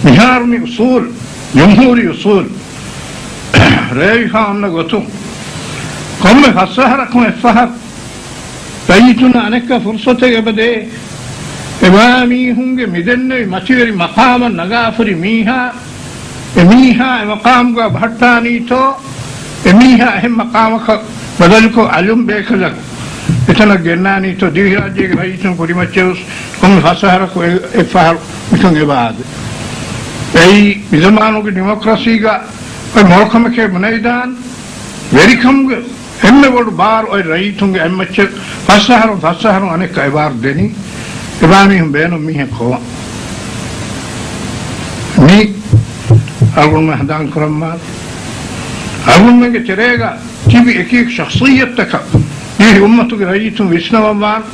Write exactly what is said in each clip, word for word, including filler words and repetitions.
މިހާރު މި އުސޫލް، ޖުމްހޫރީ އުސޫލް ރޭވިފާ އޮންނަ ގޮތުން، ކޮންމެ ފަސް އަހަރަކުން އެއްފަހަރު ރައްޔިތުންނަށް އަނެއްކާ ފުރުސަތެއް އެބަދޭ. އެބައިމީހުންގެ މިދެންނެވި މަތިވެރި މަޤާމަށް ނަގާފަ ހުރި މީހާ، އެ މީހާ އެ މަޤާމުގަ ބަހައްޓާނީތޯ، އެ މީހާ އެހެން މަޤާމަކަށް ބަދަލުކޮށް އަލުން ބޭކަލަކު އެތަނަށް ގެންނާނީތޯ، ދިވެހިރާއްޖޭގެ ރައްޔިތުން ކުރިމައްޗަށް ވެސް ކޮންމެ ފަސް އަހަރަކު އެ-، އެއްފަހަރު މިކަން އެބަ އާދޭ. އެއީ މިޒަމާނުގެ ޑިމޮކްރަސީގަ އޮތް މޮޅު ކަމެކޭ ބުނެވިދާނެ. ވެރިކަމުގެ އެންމެ ބޮޑު ބާރު އޮތް ރައްޔިތުންގެ އެއްމައްޗަށް ފަސް އަހަރުން ފަސް އަހަރުން އަނެއްކާ އެބާރު ދެނީ. އެބައިމީހުން ބޭނުން މީހެއް ކޮބާ؟ މީ އަޅުގަނޑުމެން ހަނދާން ކުރަންވާނެ. އަޅުގަނޑުމެންގެ ތެރޭގަ ތިބި އެކި އެކި ޝަޚްޞިއްޔަތްތަކަށް ދިވެހި އުއްމަތުގެ ރައްޔިތުން ވިސްނަވަންވާނެ.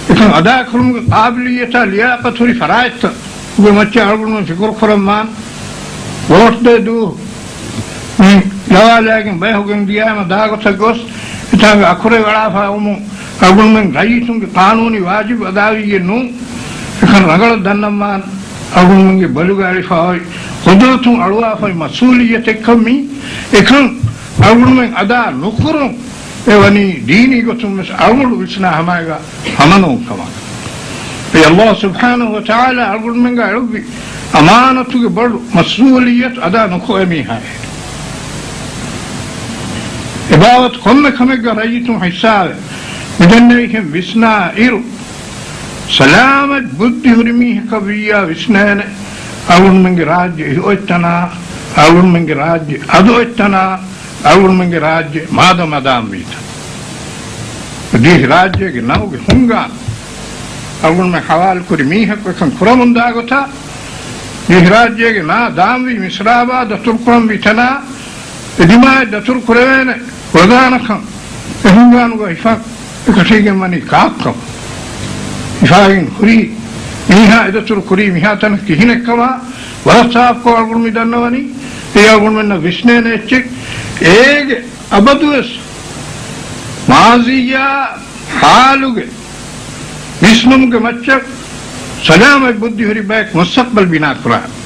އެކަން އަދާކުރުމުގެ ޤާބިލިއްޔަތާ ލިޔާޤަތު ހުރި ފަރާތްތައް ގެ މައްޗަށް އަޅުގަނޑުމެން ފިކުރު ކުރަންވާން. ވޯޓް ދޭ ދުވަހު މި ލަވާލައިގެން ބަޔަކު ގެންދިޔައިމަ ދާގޮތަށް ގޮސް، އެތާނގަ އަކުރެއް އަޅާފަ އައުމުން އަޅުގަނޑުމެން ރައްޔިތުންގެ ޤާނޫނީ ވާޖިބު އަދާވެއްޖެ ނޫން. އެކަން ރަނގަޅަށް ދަންނަންވާން. އަޅުގަނޑުމެންގެ ބޮލުގަ އެޅިފަ އޮތް ޤުދުރަތުން އަޅުވާފައި މަސްއޫލިއްޔަތެއްކަން މީ. އެކަން އަޅުގަނޑުމެން އަދާ ނުކުރުން އެ ވަނީ ދީނީ ގޮތުން ވެސް އަޅުގަނޑު ވިސްނާ ހަމައިގަ ހަމަނޫން ކަމަށް. އެ ﷲ ސުބްޙާނަހޫ ވަތަޢާލާ އަޅުގަނޑުމެންގަ އެޅުއްވި އަމާނަތުގެ ބޮޑު މަސްއޫލިއްޔަތު އަދާ ނުކޮށް އެ މީހާއެއް. އެބާވަތު ކޮންމެ ކަމެއްގަ ރައްޔިތުން ހިއްސާވެ، މިދެންނެވިހެން ވިސްނާ އިރު، ސަލާމަތް ބުއްދި ހުރި މީހަކަށް ވިއްޔާ ވިސްނޭނެ، އަޅުގަނޑުމެންގެ ރާއްޖެ އިރު އޮތްތަނާ، އަޅުގަނޑުމެންގެ ރާއްޖެ އަދު އޮތްތަނާ، އަޅުގަނޑުމެންގެ ރާއްޖެ މާދަމާ ދާންވީތަ؟ ދިވެހިރާއްޖޭގެ ނަމުގެ ހުންގާން އަޅުގަނޑުމެން ހަވާލުކުރި މީހަކު އެކަން ކުރަމުންދާ ގޮތާ، ދިވެހިރާއްޖޭގެ ނާ ދާންވީ މިސްރާބާ ދަތުރުކުރަންވީ ތަނާ، އެ ދިމާއަށް ދަތުރު ކުރެވޭނެ ކުޅަދާނަކަން އެ ހުންގާނުގަ ހިފަން އެކަށީގެންވަނީ ކާކުކަމަށް؟ ހިފާގެން ހުރީ މީހާ އެދަތުރު ކުރީ މިހާތަނަށް ކިހިނެއްކަމާ ވަރަށް ސާފުކޮށް އަޅުގަނޑު މި ދަންނަވަނީ. އެއީ އަޅުގަނޑުމެންނަށް ވިސްނޭނެ އެއްޗެއް. އޭގެ އަބަދުވެސް މާޒީއާ ހާލުގެ ވިސްނުމުގެ މައްޗަށް ސަލާމަތް ބުއްދި ހުރި ބަޔަކު މުސްތަޤްބަލް ބިނާ ކުރާނެ.